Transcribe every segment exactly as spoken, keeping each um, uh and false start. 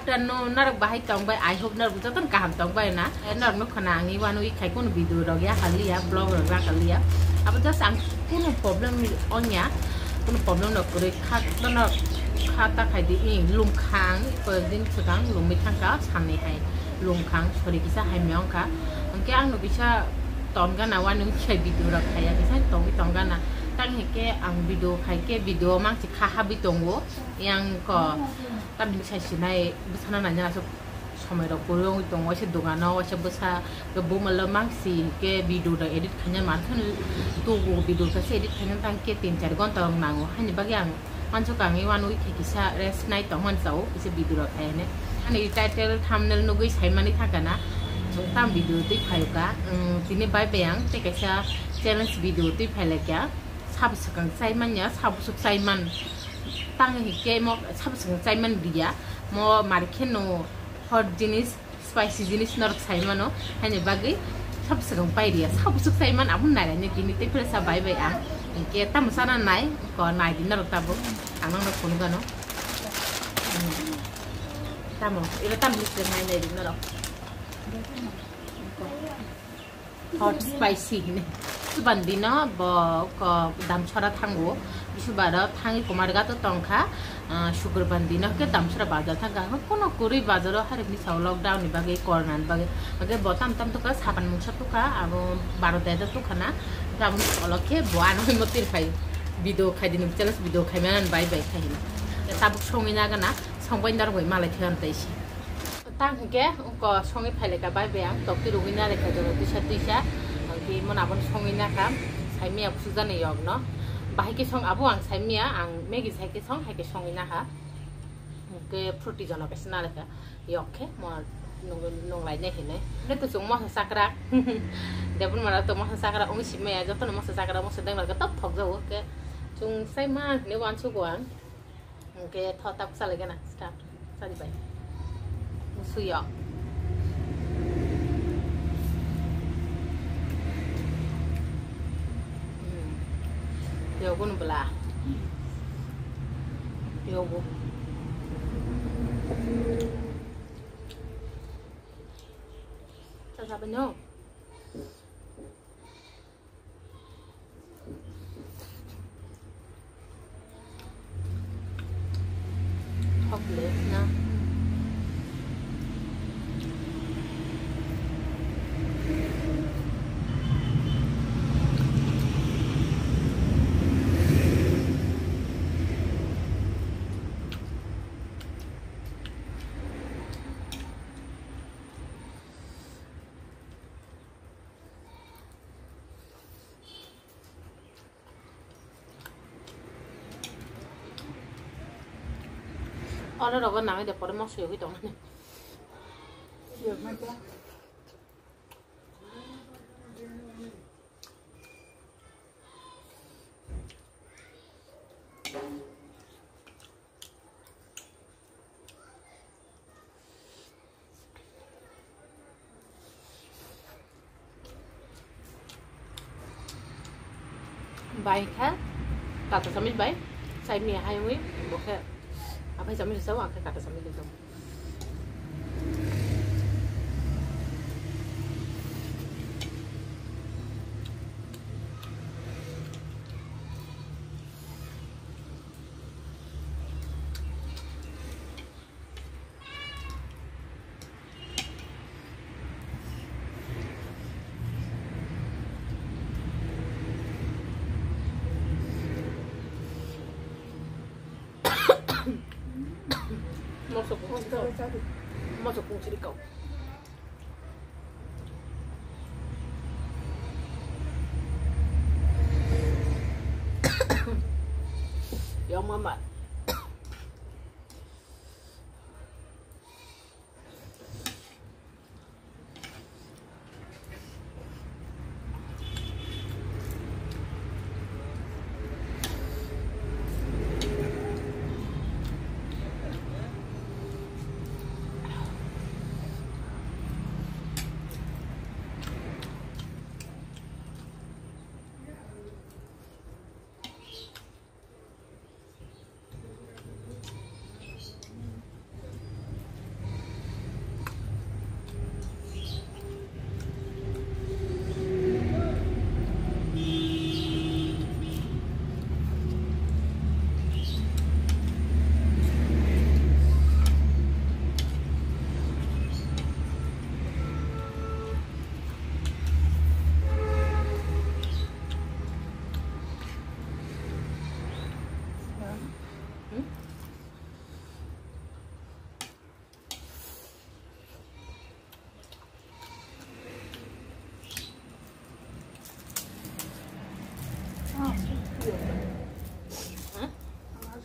Tano norok bahai tong bai, I hope norok jotono kaham tong bai na. Eh, norok no khna ang i wano i khai kunu video rok ya kaliya, vlog rok ya kaliya. Abo just ang kunu problem ongya, kunu problem rok kwrwi kha, norok kha ta khai di, i lum khang, koyek din swkang lumwi thangka, sanni hai lum khang, sori kisa hai miyong kha. Hwnkhe ang no kisa ton gana wano i khai video rok khaiya, kisa tongwi tong gana. Tang hwnkhe ang video khai khe video mang si kha habwi tongo, yang ko. Tamni sai sinai bwsano naina aswk somoi rok kwrwi wngwi tongo, waisa dogano, waisa bwsa, bumalo mangsi ke video rok edit khaina manthun, tugo video kaisa edit khaina tang ke tin char gonta rok nango, haini bagwi ang manso kangwi one week hai kisa rest nai tongmani chao, kisa video rok khaine. Ani title thumbnail nugwi saimani thangkana, chwng tam video twi phaio ka, um, tini bai bai ang tei kaisa challenge video twi phailaikha, sabo swkang chai manya, sabo swk chai man. Tang hike mo sabo swkang chaiman dia, mo mari khe no hot jinis, spicy jinis norok sai mano, haini bagwi sabo swkang pai dia, sabo swk chaiman abo nai nai tini tei philsa bai bai ang, hike tamo sana nai, ko nai di norok tabuk, ang norok phone gano. Hmm. Tamo, iro tamo swk nai nai di norok. Hot spicy hini. Bisubar dino bo ko Damsora thango. Bisubar o thangwi Kumarghat o tongkha. Ah, Sukurbar dino ke Damsora bazar thangkha. Kono kwrwi bazar o harikni sao lockdown ni bagwi, corona ni bagwi. Hake bo tam tam tukha, sapan mungsa tukha, abo baro deda tukha na. Hake abo solo khe bo ano himo tirphai. Video khai dini, challenge video khai mani bai bai khai hini. Tabuk songwi nagana, songbai narwgwi malai thai am taisi. Tang hwnkhe wngkha songwi phaileka bai bai ang tokti rwgwi narwkha jora twisa twisa. Hwnkhe imo abono songwi nakha, saimaya kuchukjani yokno. Bahai khe song abo ang saimaya, ang Maggi sai khe song, hai khe songwi nakha. Hwnkhe fruity jono kaisa narwkha yok khe mo nung-, nunglainai hinwi. Hwnkhe to chwng moso chakra. Debon mara to moso chakra wngwi simaya, jotono moso chakra, moso dengra khe tok thokjago khe. Chwng saima hinwi uansugo ang. Hwnkhe tho tabuk chalaigana start chalibai. Musuyo. Hmm. Yogun bla. Yogo. Cha cha banyo. Hok le na. Oro rogo nangwi de pore mosok yogwi tongmani. Bai kha kata samij bai, chai mi hai wi bo khe aphai samij sao, ang khe kata samij bai sao. Mosok kung siri kau. Yang mama.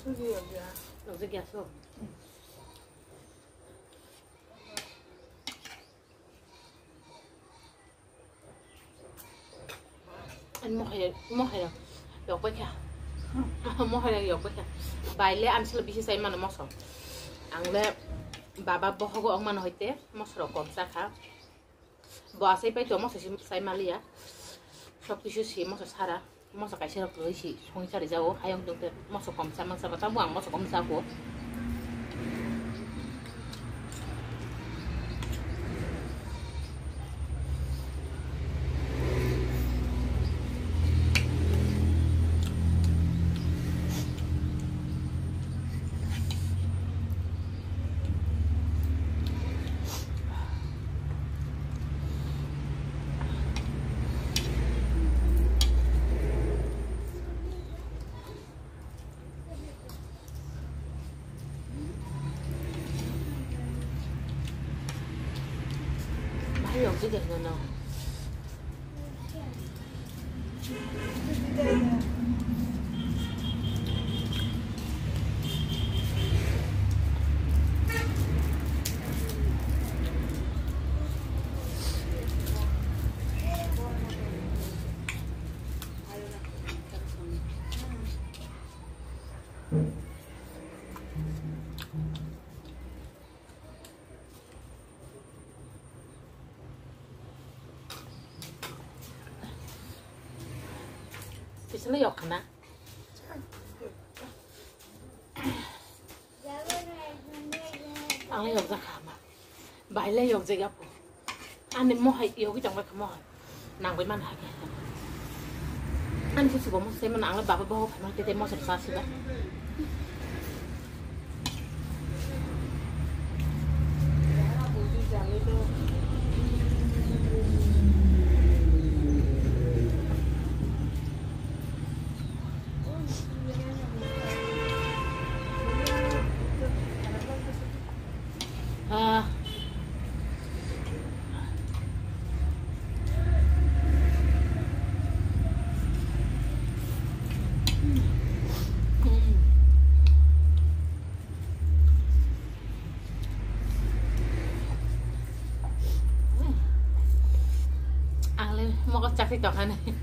Nokjak ya so. Mohai, mohai yok bai kha. Mohai yok bai kha. Baile ang silo bisi sai mano moso. Ang le baba bohogo ong mano hoite moso rok kom cha kha. Bo asai pai to moso si sai maliya. Sob kisu si moso sara. Moso kaisa rok roi si songwi chari jago. Hayong dong te moso kom cha mang cha ba cha bo ang moso kom cha ko. Bahai yokjak ya no. Pisalo yok khana. Ang le yok jakha ma. Bahai le yok jakya po. Ani mohai yogwi tongbai kha mohai. Nangbai man hake. Ani se sugo mo se man ang le baba boho phai ma tete mo se sa siba. Ah. Ang le mogo chakri tongkha nai.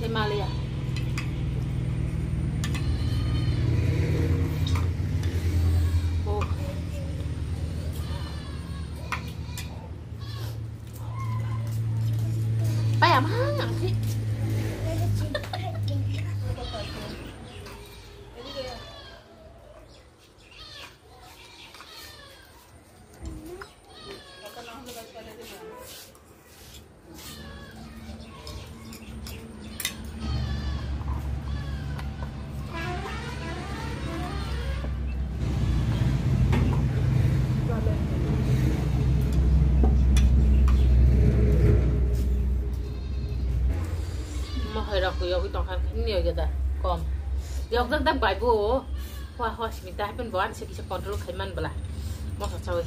Himalaya. Oh. Pai ama ang si. Mohai rok yogwi tongkha, nini yogwi da kom. Yokjak dak bai bo. Hua hua simi ta happen bo, ani se kisa control khai man bwla. Moso chawi.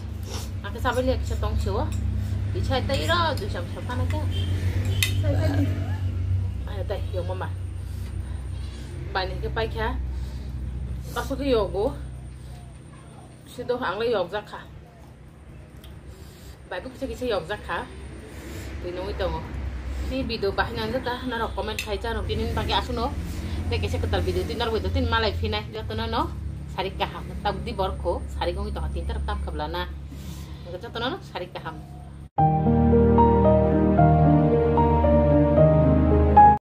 Ang khe chabai liya kisa tong se o. Kisa tai ro, dui sam sam phana khe. Ai tai yong mama. Bai ni khe pai kha. Kaso khe yogo. Sido ang le yokjak kha. Bai bo kisa kisa yokjak kha. Twi nungwi tongo. Ni video bahai nang jata norok comment khai cha rok tini bagwi asuno. Tei kaisa kwtal video twi norwai do tini malai phinai jotono no sari kaham tabuk di borkho sari gongwi tongha tinta rok tam khablana jotono no sari kaham.